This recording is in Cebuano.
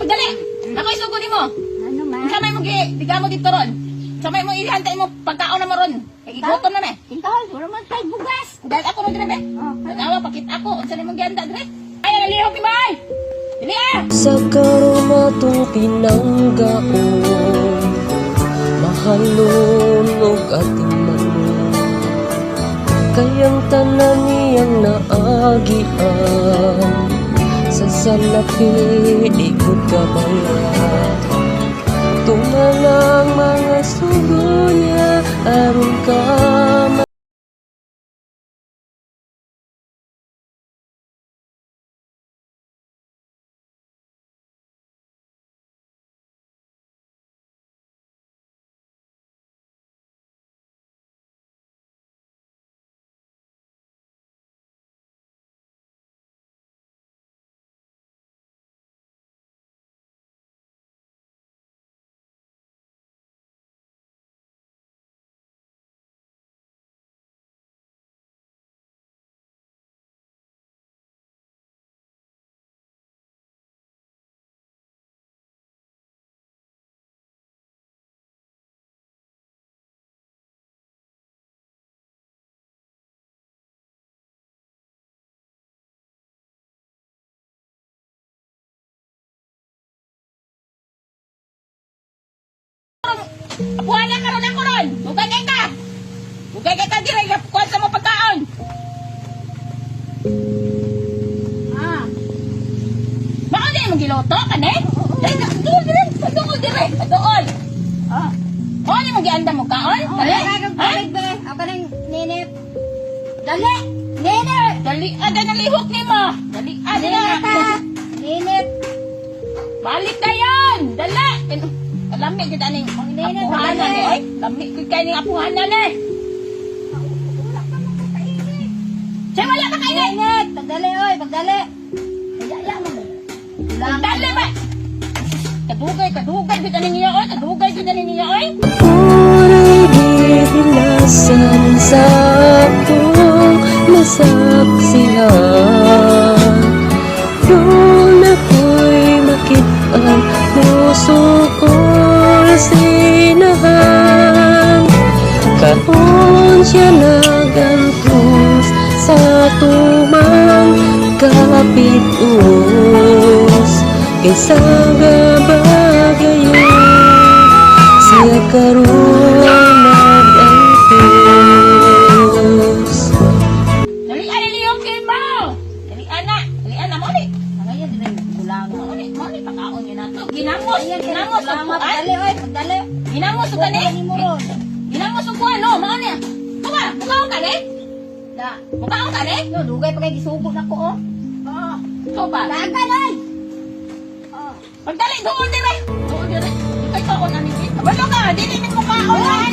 Pagdali. Ako isugo nimo. Ano man? Unsa may mo gi mo dito ron? Unsa may mo ihantay mo pagkaon na mo ron? Kay gigutom na me. Tingkahol, wala man tayo bugas. Dahil ako ron dire be. Oh. Tanawa pakita ako unsa nimong gihanda dire. Ay nalihok ni bay. Dili ah. Sa karumatong pinanggaon, mahalon og ating manon. Kayang tanan niyang naagian, sa salapi di gud kabala. Tumanang mga sugo niya aron ka Apuhan na karon ako ron. Dugay kay ka. Dugay kay ka dire kuan sa mo pagkaon. Ah. Mao di mo giluto kani? Dili dool dire, dool dire, dool. Oh. Mao ni mo gianda mo kaon? Oh, Dali. wala kang Ha? tubig be. Ako nang ninip. Dali! Ninip! Dali ada nalihok nimo. Dali ada Ninip na. ta! Ninip! Balik na yan! Dala! Lami gid aning Ang nina, apuhanan dali. eh. Oy, lami gid kay ning apuhanan eh. Wala ka man kakainit. Siya wala ka kainit. Ninip! Pagdali oy, pagdali! Kaya mo. Lang. Dali ba? Kadugay, kadugay gid aning niya oy, kadugay gid aning niya oy. Pura'y gihilasan sa akong masaksihan. Doon ako'y makitaan, musukol sinahan. Karon siya nagantos sa tumang kapitos. Kaysa gabagayon siya karon nag-antos. Dali ana lihok kay mo. Dali ana, dali ana mo ni. Ngayon, di na gulang. Mo ni, mo ni pakaon niya nato. Ginamos, ginamos og Salamat, kuan. pagdali oy, pagdali. Ginamos og kani. Ni mo ron. Ginamos og kuan no, mao ni. Tuwa, mukaon ka ni? Da. Mukaon ka ni? No, dugay pa kay gisugo na ko oh. Oo. Ikaw ba? Dagan oy. Oh. Pagdali, doon dire. Doon dire. Ikay kaon ani. Walo ka, dili ni mo kaon.